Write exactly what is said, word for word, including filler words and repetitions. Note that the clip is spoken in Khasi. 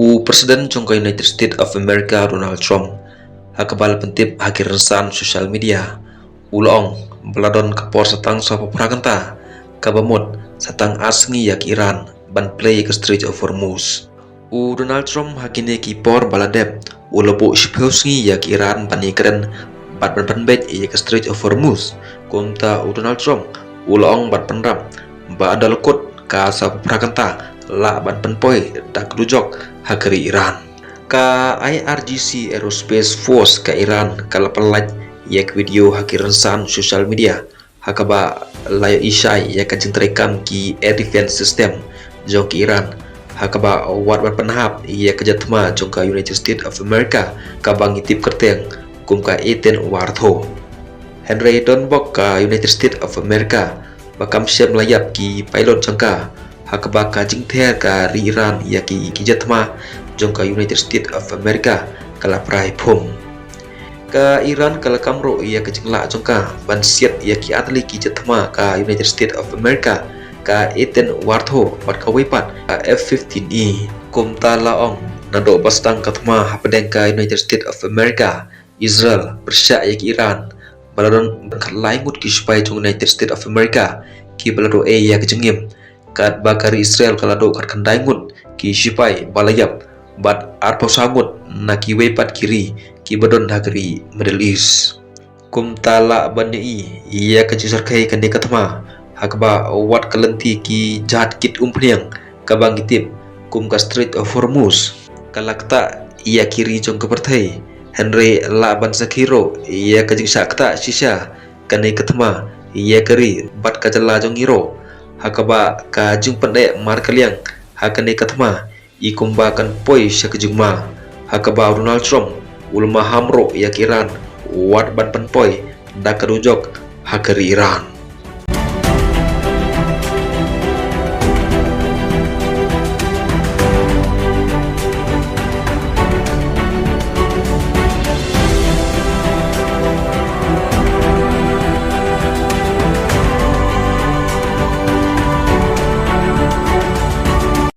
U President jong ka United States of America, Donald Trump, ha kaba la pyntip ha ki rynsan social media, u la ong ba la don ka por sa tang sawphew phra kynta kaba mut sa tang ar sngi ïa ka Iran ban plie ïa ka Strait of Hormuz. U Donald Trump ha kine ki por ba la dep u la buh shiphew sngi ïa ka Iran ban ïakren bad ban pynbeit ïa ka Strait of Hormuz. Kumta u Donald Trump u la ong bad pynrap ba ynda la kut ka sawphew phra kynta lah ban pynpoi da ka dujok ha ka ri Iran. Ka I R G C Aerospace Force ka Iran ka la pynlait ïa ka video ha ki rynsan social media ha kaba la ïohi shai ïa ka jingtrei kam ki air defense system jong ka Iran ha kaba wad ban pynhap ïa ka jet thma jong ka United States of America kaba ngi tip kyrteng kum ka A ten Warthog. Hynrei don bok ka United States of America ba kam shym la ïap ki pilot jong ka ha kaba ka jingther ka ri Iran ïa ki, ki jet thma jong ka United States of America ka la phrai phum. Ka Iran ka la kam ruh ïa ka jinglah jong ka ban siat ïa ki artylli ki jet thma ka United States of America, ka A ten Warthog bad kawei pat ka F fifteen E. Kumta la ong naduh ba sdang ka thma hapdeng ka United States of America Israel pyrshah ïa ka Iran ba la don khatlai ngut ki sipai jong United States of America kiba la duh ei ïa ka jingim. Katba ka ri Israel ka la duh khatkhyndai ngut ki sipai ba la ïap bad arphew saw ngut na kiwei pat ki ri kiba don ha ka ri Middle East. Kumta lah ban ïohi ïa ka jingshyrkhei kane ka thma ha kaba wat ka lynti ki jahaj kit umphniang kaba ngi tip kum ka Strait of Hormuz ka la ktah ïa ki ri jong ka pyrthei. Hynrei lah ban sakhi ruh ïa ka jingshah ktah shisha kane ka thma ïa ka ri bad ka jylla jong ngi ruh ha kaba ka jingpyneh markylliang ha kane ka thma i kumba kan poi sha ka jingma ha kaba u Donald Trump u la maham ruh ïa ka Iran wat ban pynpoi da ka dujok ha ka ri Iran.